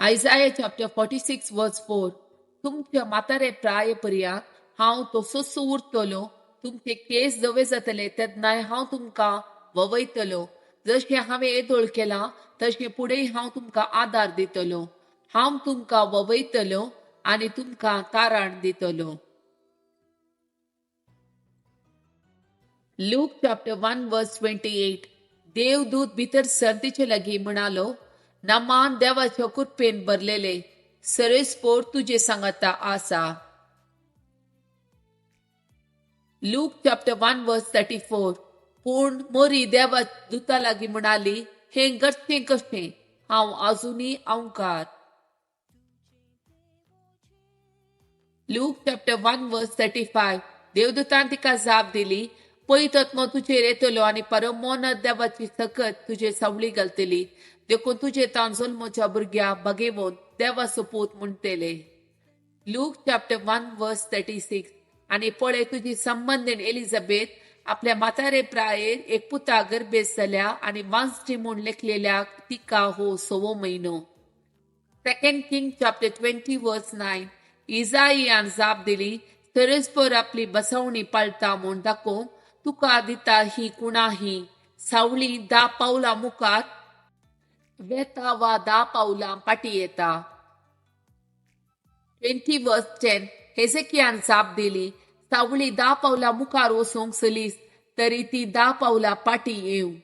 Isaiah chapter 46 verse 4. तुमच्या म्हातारे प्राय पर्यंत हांव तसोच उरतलो, तुमचे केस धवे जातले तेन्नाय हांव तुमकां ववयतलो. जशें हांवें येदोळ केलां तशें फुडें हांव तुमकां आदार दितलो. हांव तुमकां ववयतलो आनी तुमकां तारण दितलो. Luke chapter 1 verse 28. देवदूत भितर सरतीचे लागीं म्हणालो, नमान देवाच्या कृपेन भरलेले, सरेस्पोर तुजे सांगाता आसा. Luke chapter 1 verse 34. पूण मोरी देवा दुता लागीं म्हणाली, हें घडचें कशें? हांव आजुनूय अवकार. Luke chapter 1 verse 35. देवदूतान तिका जाप दिली, पवित्र तुजेर येतलो आनी परमोन देवाची सकत तुजे सावळी घालतली, देखून तुजे तान जल्मच्या भुरग्या बगेवन देवाचो पूत म्हणटले. Luke chapter 1 verse 36. आनी पळय, तुजी संबंदीण एलिझाबेथ आपल्या म्हातारे प्रायेर एक पुता गर्भेस्त जाल्या आनी वांसटी म्हूण लेखलेल्या तिका हो 6वो म्हयनो. 2 King chapter 20 verse 9. इजाईयान जाप दिली, सरस्पर आपली बसवणी पाळटा म्हूण दाखोवंक तुका दिता ही कुणा ही सावळी 10 पावलां मुखार वेता वा 10 पावलां फाटीं येता. 20 verse 10. हेजेकियान जाप दिली, सावळी 10 पावलां मुखार वचूंक सलीस तरी ती 10 पावलां फाटीं येवं.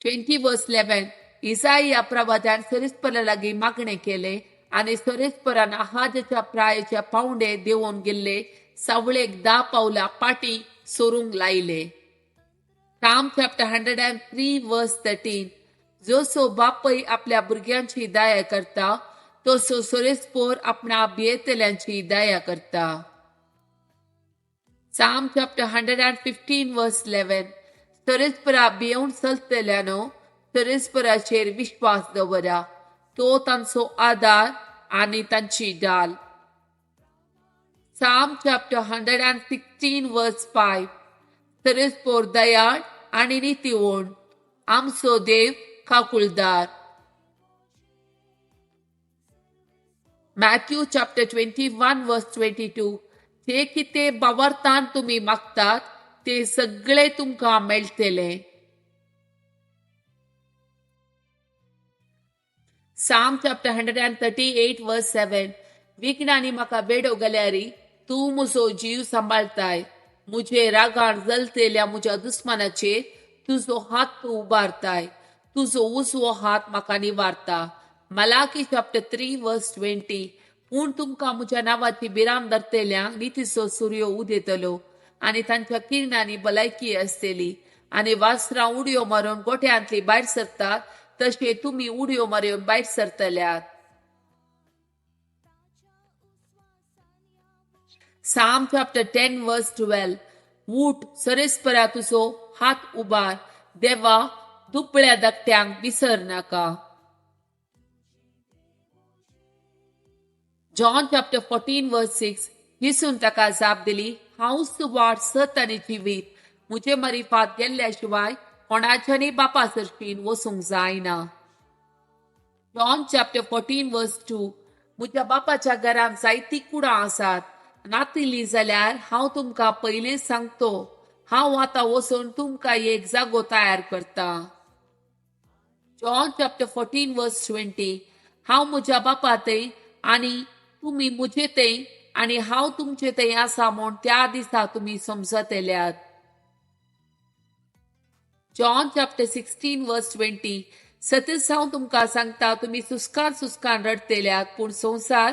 20 verse 11. इजाईया प्रवाद्यान सरेस्परा लागीं मागणें केलें आनी सरेस्परान आहाजाच्या प्रायेच्या पावंडे देंवोवन गेल्ले सावळेक 10 पावलां फाटीं सरूंक लायले. Psalm chapter 103 verse 13. जसो बापय आपल्या भुरग्यांची दया करता तसो सरेस्पोर आपणा भियेतल्यांची दया करता. Psalm chapter 115 verse 11. सरेस्परा भियेवन चलतल्यानो सरेस्पराचेर विश्वास दवरा, तो तांचो आदार आनी तांची डाल. Psalm chapter 116 verse 5. सरेस्पोर दयाळ आनी नितीवण, आमचो देव काकुळदार. Matthew chapter 21 verse 22. जे कितें बावरतान तुमी मागतात ते सगळे तुमकां मेळटले. Psalm chapter 138 verse 7. विघ्नांनी म्हाका बेडो घाल्यारी तूं म्हजो जीव सांबाळताय, म्हजे रागान जलतेल्या म्हज्या दुस्मानाचेर तुजो हात तूं उबारताय, तुजो उजवो हात म्हाका निवारता. Malachi chapter 3 verse 20. पूण तुमकां म्हज्या नांवाची भिरांत धरतल्यांक नितीचो सुर्यो उदेतलो आनी तांच्या किरणांनी भलायकी आसतली. आनी वासरां उडयो मारून गोठ्यांतली भायर सरतात तशें तुमी उडयो मारून भायर सरतल्यात. Psalm chapter 10 verse 12. ऊठ सरेस्परा तुजो हात उबार, देवा दुबळ्या धाकट्यांक विसर नाका. John chapter 14 verse 6. जेसून ताका जाप दिली, हांवच वाट सत आनी जिवीत, म्हजे मारिफात गेल्ल्या शिवाय कोणाच्यानी बापा सरशीन वचूंक जायना. John chapter 14 verse 2. म्हज्या बापाच्या घरांत जायती कुडां आसात, नातिल्ली जाल्यार हांव तुमकां पयलींच सांगतो, हांव आतां वचून तुमकां एक जागो तयार करता. John chapter 14 verse 20. हांव म्हज्या बापा थंय आनी तुमी म्हजे थंय आनी हांव तुमचे थंय आसा म्हूण त्या दिसा तुमी समजतल्यात. John chapter 16 verse 20. सतीच हांव तुमकां सांगता, तुमी सुस्कार सुस्कान रडतल्यात पूण संवसार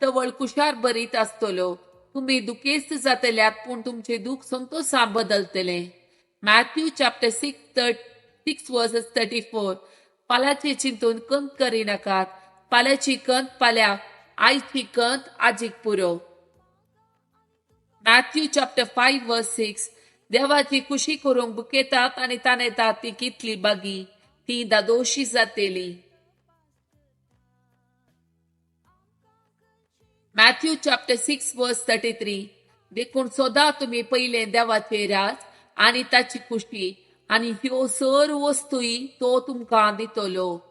तवळ कुशार भरीत आसतलो. तुमी दुखेस्त जातल्यात पूण तुमचें दूख संतोशान बदलतलें. Matthew chapter 6 verses 34. पाल्याचें चिंतून कंत करिनाकात, पाल्याची कंत पाल्याक, आयची कंत आजीक पुरो. Matthew chapter 5 verse 6. देवाची खुशी करूंक बुकेतात आनी ताणेतात ती कितली बागी, ती दादोशी जातेली. Matthew chapter 6 verse 33. देखून सदां तुमी पयलें देवाचें राज आनी ताची खुशी आनी ह्यो सर वस्तूय तो तुमकां दितलो.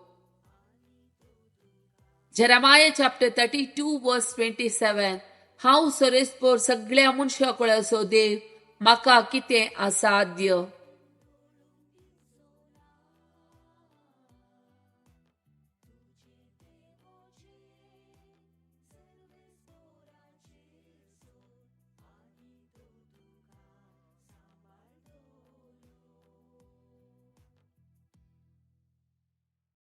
Jeremiah chapter 32 verse 27. हांव सरेस्पोर सगळ्या मनशां कडेन असो देव, म्हाका कितें असाध्य?